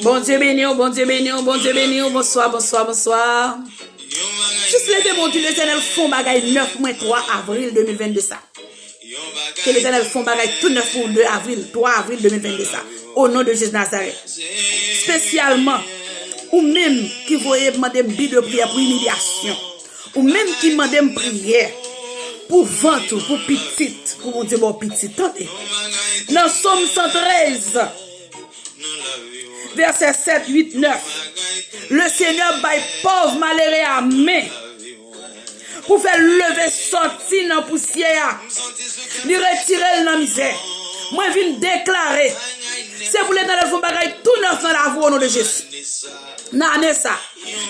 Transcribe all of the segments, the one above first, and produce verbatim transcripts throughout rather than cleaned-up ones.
Bondye beni w, Bondye beni w, Bondye beni w. Bonswa, bonswa, bonswa. Jis leve men w, di Letènèl fè yon bagay nèf pou mwen twa avril de mil vennde sa. Ke Letènèl fè yon bagay tou nèf pou w de avril, twa avril de mil vennde sa. O non de Jezi Nazarèt. Espesyalman, ou menm ki voye mande m bi de priyè pou imilyasyon. Ou menm ki mande m priyè pou vant ou, pou pitit, pou Bondye ba w pitit. Tande. Nan Sòm san trèz, vèsè sèt, uit, nèf, Lesenyè bay pòv malere a men pou fè l leve sòti nan pousyè a. Li retire l nan mizè. Mwen vin deklare, se pou Letènèl fè yon bagay tou nèf nan lavi w, o non de Jezi. Nan ane sa,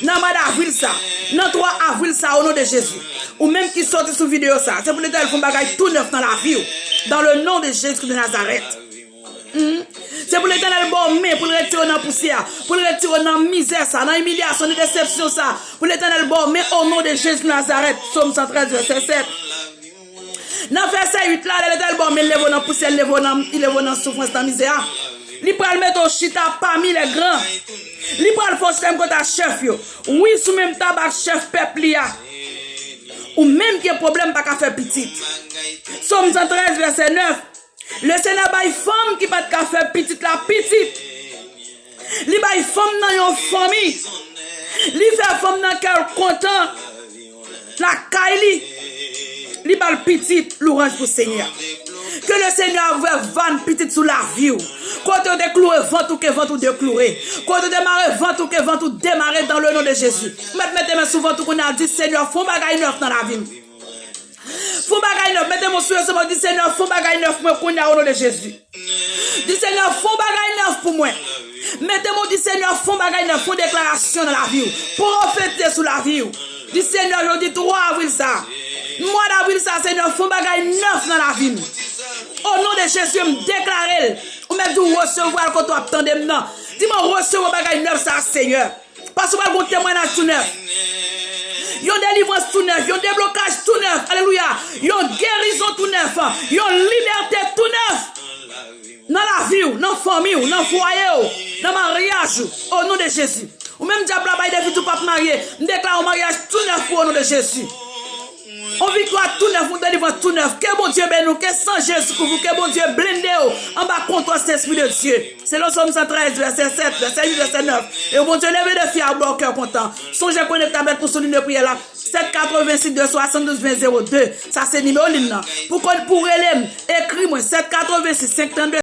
nan mwa davril sa, nan twa avril sa, o non de Jezi. Ou menm ki sòti sou videyo sa, se pou Letènèl fè yon bagay tou nèf nan lavi w. Dans le nom de Jésus de Nazareth. Hmm. Se pou Letènèl ba w men, pou l retire w nan pousyè, pou l retire w nan mizè sa, nan imilyasyon, nan desepsyon sa. Pou Letènèl ba w men, o non de Jezi Nazarèt. Sòm san trèz, vèsè sèt. Nan vèsè uit la, lè Letènèl ba w men, l leve w nan pousyè, l leve w nan, li leve w nan soufrans, nan mizè a. Li pral mete w chita pami lè gran. Li pral fè w sèm kot a chèf yo. Wi, sou menm tab ak chèf pèp li a. Ou menm gen pwoblèm pa ka fè pitit. Sòm san trèz, vèsè nèf. Lesenyè bay fanm ki pa t ka fè pitit la pitit. Li bay fanm nan yon fanmi. Li fè fanm nan kè l kontan. Lakay li. Li ba l pitit, louwanj pou Senyè. Ke Lesenyè ouvè vàn pitit sou lavi w. Kote yo te kloure vant ou, ke vant ou dekloure. Kote yo te mare vant ou, ke vant ou demare dans le nom de Jésus. Ou mèt mete men sou vant ou kounye a, di Senyè, fè yon bagay nèf nan lavi m. Fè yon bagay nèf. Mete men w sou yo, di Senyè, fè yon bagay nèf pou mwen kounye a, o non de Jezi. Di Senyè, fè yon bagay nèf pou mwen. Mete men w, di Senyè, fè yon bagay nèf, fè yon deklarasyon nan lavi w. Pwofetize sou lavi w. Di Senyè, jodi twa avril sa, mwa davril sa, Senyè, fè yon bagay nèf nan lavi m. O non de Jezi, m deklare l. Ou mèt di w resevwa l kote w ap tande m nan. Di mwen, resevwa bagay nèf sa, Senyè. Paske w pral gen yon temwayaj tou nèf. Yon delivrans tou nèf, yon deblokaj tou nèf. Alelouya. Yon gerizon tou nèf, yon libète tou nèf. Nan lavi w, nan fanmi w, nan fwaye w, nan maryaj ou. O non de Jezi. Ou menm dyab la bay defi tou p ap marye. M deklare yon maryaj tou nèf pou ou, o non de Jezi. Yon viktwa tou nèf, yon delivrans tou nèf. Ke Bondye beni w, ke san Jezi kouvri w, ke Bondye blende w anba kontwòl Sentespri de Dye. Selon Sòm san trèz, vèsè sèt, vèsè uit, vèsè nèf. E Bondye leve defi a, ba w kè kontan. Sonje konekte avèk nou sou liy de priyè la, sèt katrevensis de swasanndouz ven zewo de. Sa se nimewo liy nan. Pou kon-, pou rele m, ekri mwen, sèt katrevensis senk trannde.